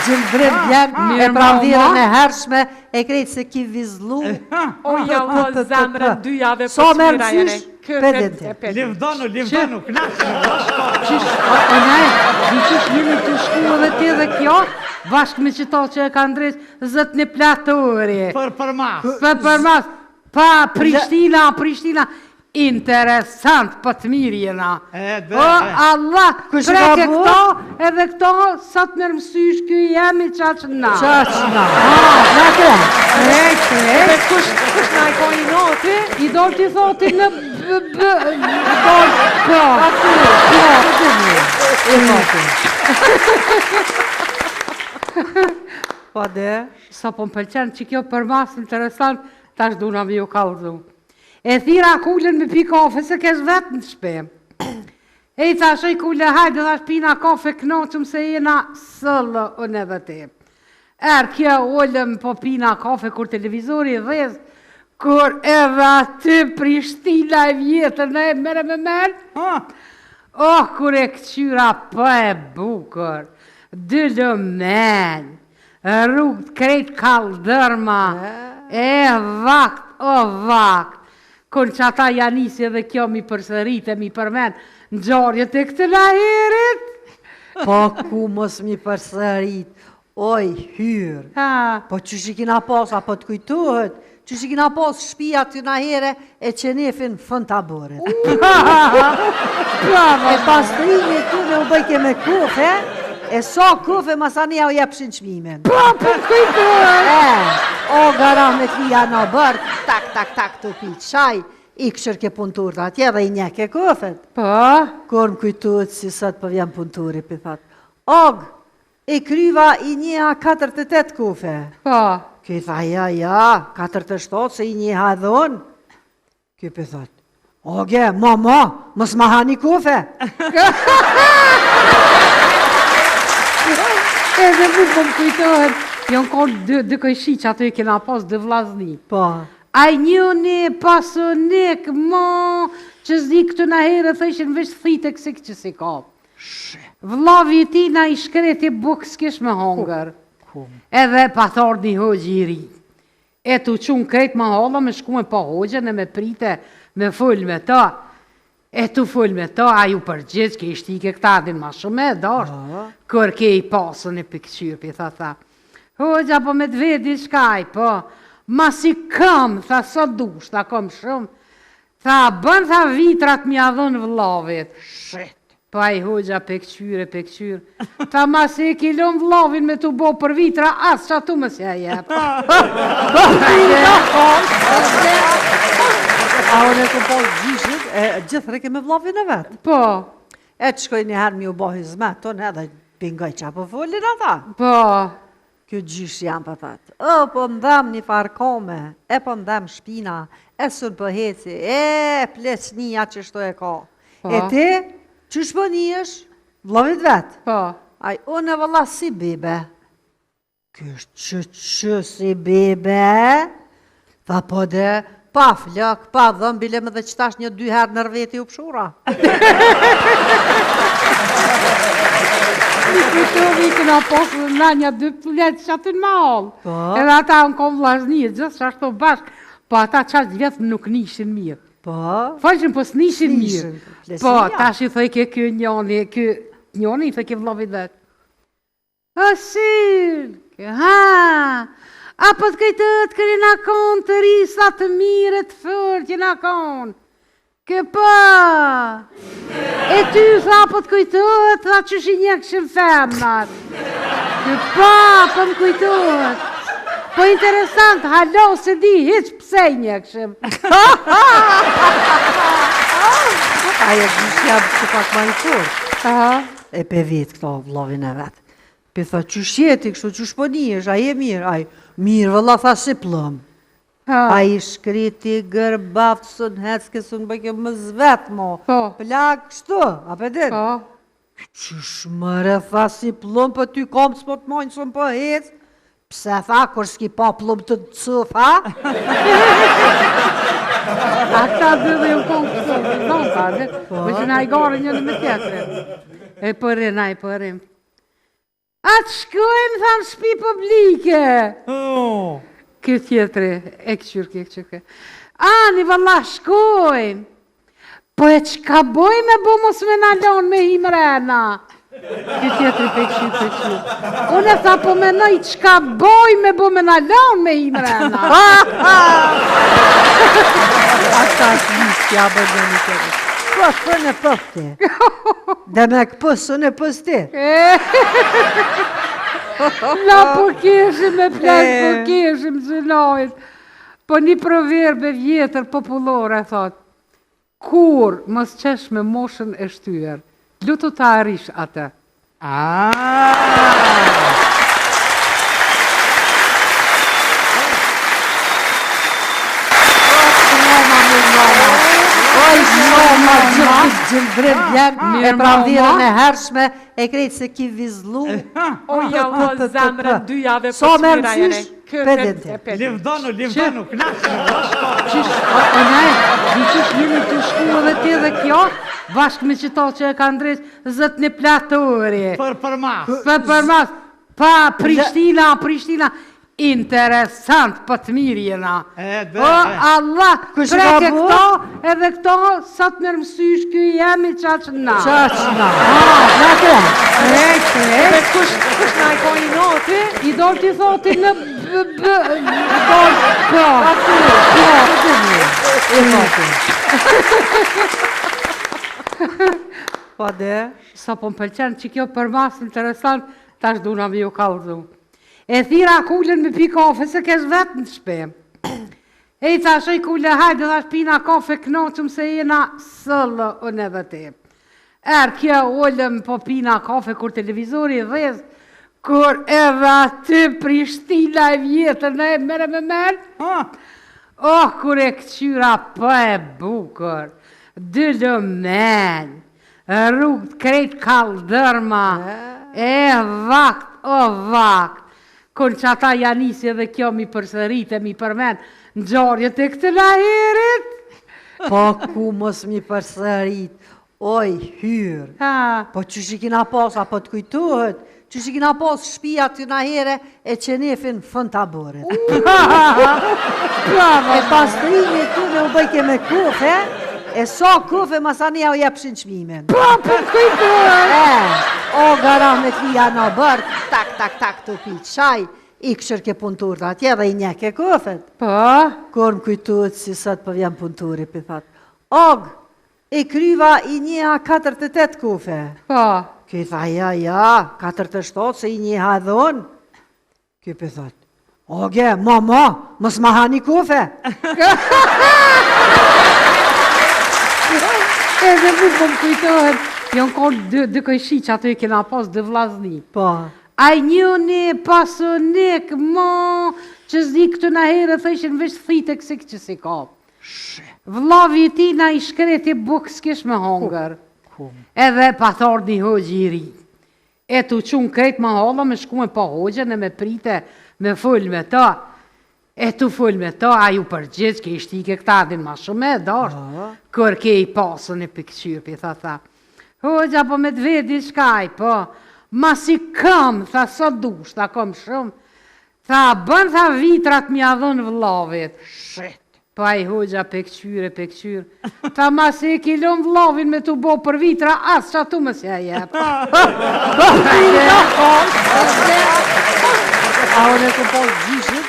Gjëldrim vjen e pranverën e hershme e krejt se ki vizlu. O ja o zemrën dy jave po të mira jene. Pedente. Livdonu, livdonu, knaqë. Qysh, o ne, di qysh jemi tu shku edhe ti dhe kjo, bashkë me qëto që e ka ndreq, zët një platori. Për përmas. Për përmas. Pa, Prishtina, Prishtina, Interesant, po të mirë jena. E, be, O, Allah, Kush i preke ka bo? këto, edhe këto, sa të merr mësysh ky jemi qaq na. Qaq na. Na ke. Krejt, krejt. Dhe kush, kush na e ka i nati? I do t'i thoti në b, b, dol, po. Aty. Po. E thoti. Po de. Sa po më pëlqen që kjo përmas interesant, tash duna me ju kallzu. E thira Kulën me pi kafe, se kesh vetë në shpi. E i thash, oj Kule, hajde, thash, pina kafe knaqëm se jena sëllë unë edhe ti. Erdh kjo ulëm po pina kafe kur televizori dhez, kur edhe aty Prishtina e vjetër në e mere me men. Oh, kur e këqyra po e bukur, dy lumenj, Rrugët krejt kalldërma e vakt o vakt kur qata ja nisi edhe kjo mi përsërit e mi përmen ngjarjet e këtyne herit. Po ku mos mi përsërit oj hyrë. Po qysh i kina pas a po të kujtohet Qysh i kina pas shpijat aty here e qenefin n'fund t'oborrit. E pastrimi tyne u bëjke me kofe, e sa kofe masanej jau jepshin çmimin. Po, po kujtohet. E, o rahmetlia në oborr, tak, tak, tak, tu pi çaj, i kqyrke punëtorët atje dhe i njeke kofet. Po. Kur më kujtohet si sot po vjen punëtori, p'i thot, Og, E kryva i njeha 48 kofe. Po. Ky tha, ja, ja, 47 se i njeha edhe unë. Ky p'i thot, oge, mo, mo, mos ma hani kofe. Edhe mu po më kujtohet, janë konë dy, dy kojshi që ato i kena pas dy vllazni. Po. Ai njëni pasunik, mo, që s'di këtu në herë, thëshin veç thite kësi që si ka. Vllavi i tij na i shkreti bukë s'kish me hongër. Edhe pat ardh një hoxhë i ri. E tu çu krejt mahalla me shku me pa hoxhën e me prite me fol me ta. E tu fol me ta, ai u përgjigj, ke i shtike këta din ma shumë e dasht. Kur ke i pasën e pi kqyr, pi tha tha. Hoxha po me të vet diçka ai, po. Masi kam, tha sa dush, tha kam shumë. Tha, bën tha vitrat m'ia dhon vllavit. Shit. Po ai hoxha pe kqyr e pe kqyr. Tha masi e ki lon vllavin me t'u bo për vitra, as qatu mos ja jep. A unë e kom pas gjyshin, e gjithë rrike me vllavin e vet. Po. E të shkoj një herë mi u bo hizmet, unë edhe p'i ngoj qa po folin ata. Po. Ky gjyshi jem po thot, o, po më dhem një farë kome, e po më dhem shpina, e s'un po heci, e, pleqnia qështu e ka. Po. E ti, qysh po nihesh, vllavit vet. Po. Ai, unë e vëlla si bebe. Ky është që që si bebe? Tha po de, pa flok, pa dhëmb, bile më dhe qëtash një dy herë nër veti u pshura. Mi kujtovi këna posë në një dy pleq që aty në mahallë. Po. Edhe ata në konë vllazni, gjithë që ashtu bashkë, po ata qaq vjet nuk nishin mirë. Po. Folshin, po s'nishin mirë. S'nishin, Po, pleqnia. tash i thojke ky njoni, ky njoni i thojke vllavit vet. O Sylke, ha! A po të kujtohet kur jena konë të ri sa të mirë e të fort jena konë? Ky po! E ty, tha, po të kujtohet, tha, qysh i njekshim femnat? Ky po, po më kujtohet. Po interesant, hala s'e di hiç pse i njekshim. Ai e gjyshi jem që pak ma i fort. Aha. E pe vet këto vllavin e vet. Pi thot, qysh je ti kështu, qysh po nihesh, a je mirë, ai, mirë vëlla, tha si pllëm. Ha. Ai i shkreti gërbaft, s'un hecke, s'un bëjke më zvet, mo. Po. Plak kështu, a pe din? Po. Qysh mëre, tha si pllëm, po ty kamët s'po të majnë, s'un po hec. Pse tha, kur s'ki pa pllëm të cuf, ha? A këta dy dhe ju konë kështu, dhe zonë ta, dhe, po që na i gare njëni me tjetrin. E po rrim, ai po rrim. A të shkojmë, tha në shpi publike. Oh. Ky tjetri, e këqyrke, e këqyrke. Ani, valla, shkojmë. Po e çka bojmë me bo mos me na lonë me hi mrena? Ky tjetri pe këqyr, pe këqyr. Unë e tha po menoj çka bojmë me bo me na lonë me hi mrena. A ta është ja bërë dhe një tjetër. Po, për në pëfte. Dhe me këpës, unë e pës ti. Na po keshim me plak, po keshim zënojt. Po një proverb e vjetër popullore, thot. Kur mos qesh me moshën e shtyer, lutu ta arrish atë. Ah. Oj, noma, gjithë gjëndrim vjen, e pranverën e hershme, e krejt se ki vizlu. O ja o zemrën dy javë Sa po merr t'mira mësysh, jene. Këtë pedente. e pedente. Livdonu, livdonu, knaqnu. Qysh, o, o nej, di qysh jeni të shku edhe ti dhe kjo, bashkë me qëto që e kanë drejt, zët një platuri. Për për mas. Për për mas, pa Prishtina, Prishtina, interesant, po të mirë jena. E, be, O, e. Allah, Kush e preke ka bo? këto, edhe këto, sa të merr mësysh ky jemi qaq na. Qaq na. Na kre. Krejt, krejt. Dhe kush, kush na e ka i nati? I do t'i thoti në b, b, dol, po. Aty. Po. E thotë. Po dhe? Sa po më pëlqen që kjo për mas interesant, tash duna me ju kallzu. E thira kulën me pi kafe, se kesh vetë në shpi. E i thash, oj kule, hajde, thash, pina kafe knaqëm se jena sëllë unë edhe ti. Erë kjo ullëm po pina kafe kur televizori dhez, kur edhe aty Prishtina e vjetër në e mere me merë. Ah. Oh, kur e këqyra po e bukur, dy lëmen, rrugët krejt kaldërma, e vakt, o vakt. Kur që ata ja nisi edhe kjo mi përsërit e mi përmen ngjarjet e këtë lahirit. Po ku mos mi përsërit, oj hyrë. Ha, Po qysh i kina pas, apo të kujtohet, qysh i kina pas shtëpia të na here e qenefin fën taborit. bravo. E pastrimi tu me u bëjke me kofe, e sa kofe masani ja u jepshin çmimin. Po, po të kujtohet. E, o garahmetlia në bërë, tak, tak, tak, të pi çaj, i këshërke punëtorët atje dhe i njeke kofet. Po, Kur më kujtohet si sot po vjen punëtori, pi thot, Og, e kryva i njeha 48 kofe. po. Ky tha, ja, ja, 47 se i njeha edhe unë. Ky pi thot, Oge, ma, ma, mos ma hani kofe. Edhe mu po më kujtohet, janë konë dy, dy kojshi që aty i kena pas dy vllazni. Po, Ai njëni pasunik, mo, që s'di këtu na herë thëshin veç thite kësi që si ka. Vllavi i ti na i shkreti buk s'kish me hongër. Edhe pa thorë një hoxhë i ri. E tu qunë krejt mahalla me shku me pa hoxhën e me prite me fol me ta. E tu fol me ta, ai u përgjigj, ke i shtike këta din ma shumë e dasht. Kur ke i pasën e pikqyr, pi tha tha. Hoxha, po me të vedi shkaj, po. Ma si kam, tha, sa dush, tha, kam shumë. Tha, bën, tha, vitrat m'ja dhënë vllavit. shit. Po ai hoxha pe kqyr e pe kqyr. Tha ma se e ki lon vllavin me tu bo për vitra, as që atu mos ja jep. A unë e kom pas gjyshin?